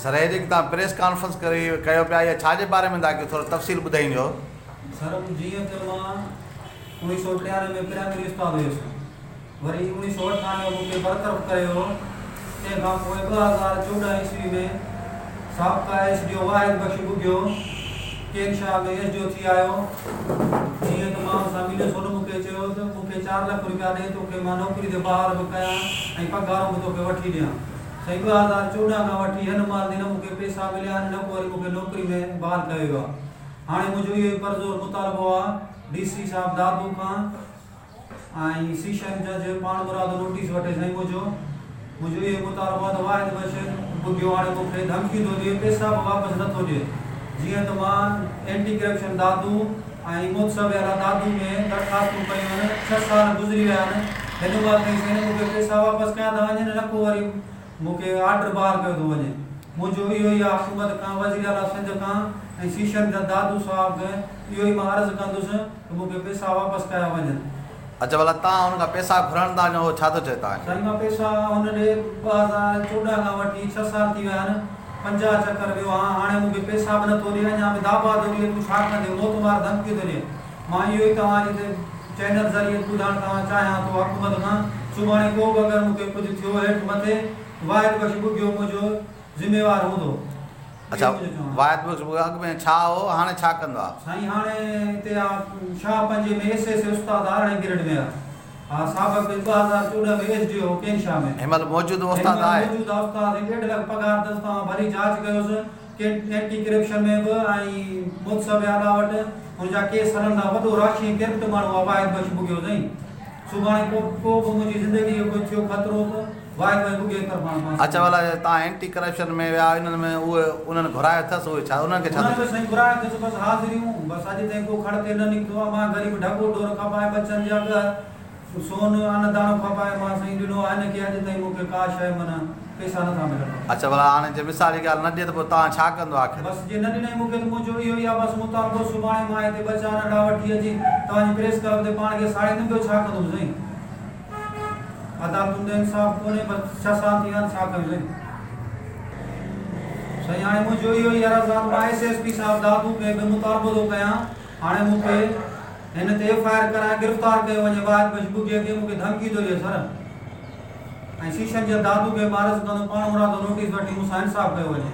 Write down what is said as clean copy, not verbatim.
سر هي جيڪي توهان press conference ڪري ڪيو پيا اها ڇا جي باري ۾ ٿا ڪيو ٿورو تفصيل ٻڌائينجو. سر جيئن ته مان اوڻيهه سؤ ٽيانوي ۾ پرائمري استاد هيس وري اوڻيهه سؤ اٺانوي مون کي برطرف ڪيو ويو تنهن کان پوء 2014 عيسوي ۾ سابقه ايس ڊي او واحد بخش ٻگهيو ڪين شاهه ۾ ايس ڊي او ٿي آيو جيئن ته مان ان سان مليس هن مون کي چيو ته مون کي چار لک روپيا ڏي توکي مان نوڪري تي بحال به ڪيان ۽ پگهارون به توکي وٺي ڏيان. سائين 2014 کان وٺي هن مهل تائين نه مون کي پئسا مليا آهن نه ڪو وري مون کي نوڪري ۾ بحال ڪيو ويو آهي. هاڻي منهنجو اهو ئي پرزور مطالبو آهي ڊي سي صاحب دادو کان ۽ سيشن جج پاڻمرادو نوٽيس وٺي سائين منهنجو منهنجو اهو ئي مطالبو آهي ته واحد بخش ٻگهيو هاڻي مون کي ڌمڪيون ٿو ڏئي پئسا به واپس نه ٿو ڏئي جيئن ته مان اينٽي ڪرپشن دادو ۽ محتسب اعليٰ دادو ۾ درخواستون ڪيون آهن، ڇهه سال گذري ويا آهن، هن مهل تائين سائين نه مون کي پئسا واپس ڪيا ٿا وڃن نه ڪو وري مون کي آرڊر بحال ڪيو ٿو وڃي. منهنجو اهو ئي آهي حڪومت کان، وزير اعليٰ سنڌ کان ۽ سيشن جج دادو صاحب کي اهو ئي مان عرض ڪندس ته مون کي پئسا واپس ڪيا وڃن. اچا ڀلا توهان هن کان پئسا گهرڻ ٿا وڃو هو ڇا ٿو چئي توهان کي؟ سائين مان پئسا هن ڏي 2014 کان وٺي ڇهه سال ٿي ويا آهن، 50 چڪر ويو آهيان هاڻي مون کي پئسا به نٿو ڏي اڃا به داٻا ٿو ڏي تون ڇا ڪندين موت مار ڌمڪيون ٿو ڏي مان اهو ئي توهان جي چينل ذريعي ٻڌائڻ توهان چاهيان ٿو حڪومت کان سڀاڻي ڪو به اگر مون کي ڪجهه ٿيو هيٺ مٿي واحد بخش ٻگهيو منهنجو ذميوار هوندو اڇا واحد بخش ٻگهيو اڳ ۾ ڇا هو هاڻي ڇا ڪندو آ. سائين هاڻي هتي آ شاهه پنجي ۾ ايس ايس اي استاد ارڙهين گريڊ ۾ آ. ها سابق 2014 ۾ ايس ڊي او ڪين شاهه ۾. هن مهل موجود استاد هن آهي. مهل موجود استاد ۽ ڏيڍ لک پگهار اٿس توهان ڀلي جاچ ڪيوس ڪين اينٽي ڪرپشن ۾ به ۽ محتسب اعليٰ وٽ هن جا ڪيس هلن ٿا وڏو راشي ۽ ڪرپٽ ماڻهو آ واحد بخش ٻگهيو سائين سڀاڻي ڪو ڪو به منهنجي زندگي کي ڪجهه ٿيو خطرو ته واحد بخش ٻگهيي طرفان ڦاسي اڇا ڀلا توهان اينٽي ڪرپشن ۾ ويا انهن ۾ اهي انهن گهرايو اٿس اهي ڇا انهن کي ڇا انهن به سائين گهرايو اٿس بس حاضريون بس اڄ تائين ڪو کڙ تي نه نڪتو آ مان غريب ڍڳو ڍور کپائي ٻچن جا ڳهه سون ان داڻو کپائي مان سائين ڏنو آ هن کي اڄ تائين مون کي ڪا شيء معنيٰ پئسا نه ٿا ملن مون کي. اڇا ڀلا هاڻي جي مثال جي ڳالهه نه ڏي ته پوء توهان ڇا ڪندو آخر؟ بس جي نه ڏنائين مون کي ته منهنجو اهو ئي آ بس مطالبو سڀاڻي مان هتي ٻه چار اڏا وٺي اچي توهان جي پريس ڪلب تي پاڻ کي ساڙيندم ٻيو ڇا ڪندم سائين. عدالتن ۾ انصاف ڪونهي بس ڇهه سال ٿي ويا آهن ڇا ڪيون سائين. سائين هاڻي منهنجو اهو ئي عرض آ ته مان ايس ايس پي صاحب دادو کي به مطالبو ٿو ڪيان هاڻي مون کي هن تي ايف I R ڪرائي گرفتار ڪيو وڃي واحد بخش ٻگهي کي مون کي ڌمڪي ٿو ڏئي سر ۽ سيشن جج دادو کي به عرض ڪندو پاڻمرادو نوٽيس وٺي مون سان انصاف ڪيو وڃي.